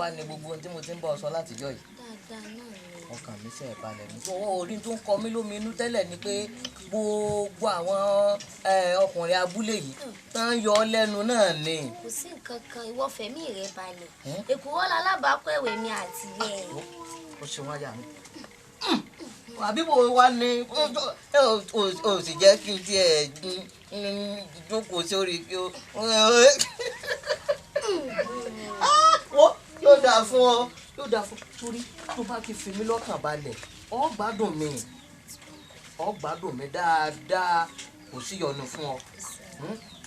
wá ní gbogbo ohun tí mo ti ń bọ̀ sọ látijọ́ yìí? Dáadáa náà ni. Ọkàn mi ṣe balẹ̀ ní. Owó orí tó ń kọ mí lómi inú tẹ́lẹ̀ ni pé gbogbo àwọn ọkùnrin abúlé yìí tán yọ ọ́ lẹ́nu náà ni. Kò sí nǹkan kan, ìwọ fẹ̀mí rẹ balẹ̀. Èkúrọ́ lalábàápọ̀ ẹ̀wẹ̀ mi àti rẹ̀. Ó ṣe wọ́n yà mí. Àbí wo wá ní o sì jẹ́ kí n tiẹ̀ jókòó sórí kí o. Yóò dáa fún ọ, yóò dáa fún torí tó bá ti fi mí lọ́kàn balẹ̀, ọ gbádùn mi, ọ gbádùn mi dáadáa, kò sí yọnu fún ọ.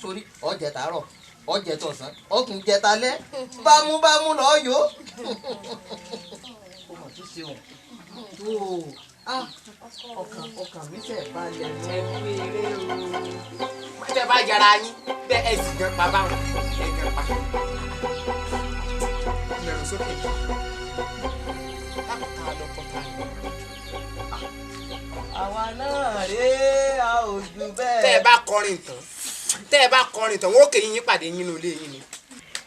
Torí ọ jẹ tàárọ̀, ọ jẹ tọ̀sán, ọ kì í jẹ talẹ́, bámúbámú lọ yó. Ó mà tún ṣe òun tó ọkàn mi fẹ́ balẹ̀. Ẹ kú eré o. Tẹ́ bá yára yín bẹ́ẹ̀ ẹ sì gan pa báwọn ẹ gan pa. Mẹ̀rù sókè. Lákòókò àlọ́kọ̀ ta ni. Àwa náà rèé, a ò jù bẹ́ẹ̀. Tẹ́ ẹ bá kọrin tán, tẹ́ ẹ bá kọrin tán, wọ́n ó kéyìn yín pàdé yín nínú ilé yín ni.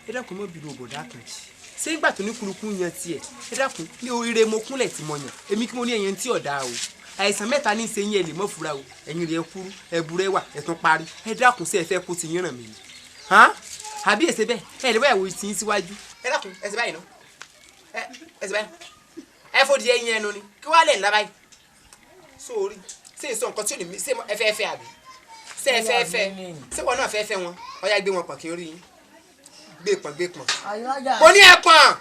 Ẹ dákun mọ́ bínú òbòdà kan jì. Ṣé nígbà tó ní kurukú yan tiẹ̀? Ẹ dákun ní oríire mo kúnlẹ̀ tí mo yàn. Èmi kí mo ní ẹ̀yẹn tí ọ̀dà o. Àìsàn mẹ́ta ní í ṣe yín ẹ lè mọ́ fura o. Ẹ̀yin rẹ̀ kúrú, ẹ̀bù rẹ̀ wà, ẹ̀tún parí. Ẹ dákun sí ẹ fẹ́ kó ti yín ràn mí ni. Àbí èsè bẹ́ẹ̀, ẹ lè wáyàwó ti yín síwájú. Ẹ dákun ẹ ṣe báyìí náà. Ẹ ṣe báyìí. Ẹ fòdì ẹyin ẹnu ni. Kí wàá lẹ̀ ńlá báyìí? Sórí, ṣé èso nǹkan tí ò ní mí, ṣé ẹ fẹ́ fẹ́ àbí? Ṣé ẹ fẹ́ fẹ́? Ṣé wọn náà fẹ́ fẹ́ wọn? Ọ̀yá gbé wọn pọ̀n kí n rí yín. Gbé pọ̀n, gbé pọ̀n. Mo ní ẹ pọ̀n.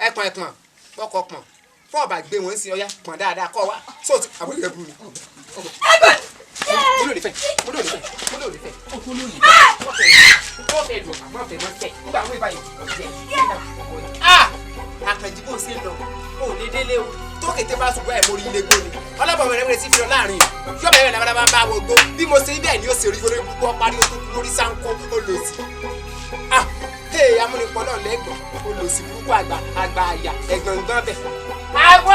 Ẹ pọ̀n, ẹ pọ̀n. Fọkọ̀ pọ̀n. Fún ọ̀bà gbé wọn sí ọ̀yá pọ̀n dáadáa kọ́ wa. Sọ ti àbúrò rẹ̀ burú ni. Mo lò ní fẹ́, mo lò ní fẹ́, mo lò ní fẹ́. Mo tún lò ní fẹ́. Wọ́n fẹ́ lò, àmọ́ fẹ́ mọ́ fẹ́. Nígbà wo ìbáyìí? Ah! Àkànjí bó ṣe lọ, ò lè délé o. Tó kété bá ṣùgbọ́n ẹ̀ mórí ilé gbóni. Ọlọ́bọ̀ rẹ̀ rẹ̀ ti fi lọ láàrin. Yọ̀bẹ̀ rẹ̀ labalábá bá wọ gbó. Bí mo ṣe bẹ́ẹ̀ ni ó ṣe rí olórí púpọ̀ parí ó tó kú lórí sáńkó ó lò sí. Ah! Hey, amúnipọ̀ náà lẹ́gbọ̀n, ó lò sí burúkú àgbà àgbà àyà ẹ̀gbọ̀n gbọ́n bẹ̀. Àwọn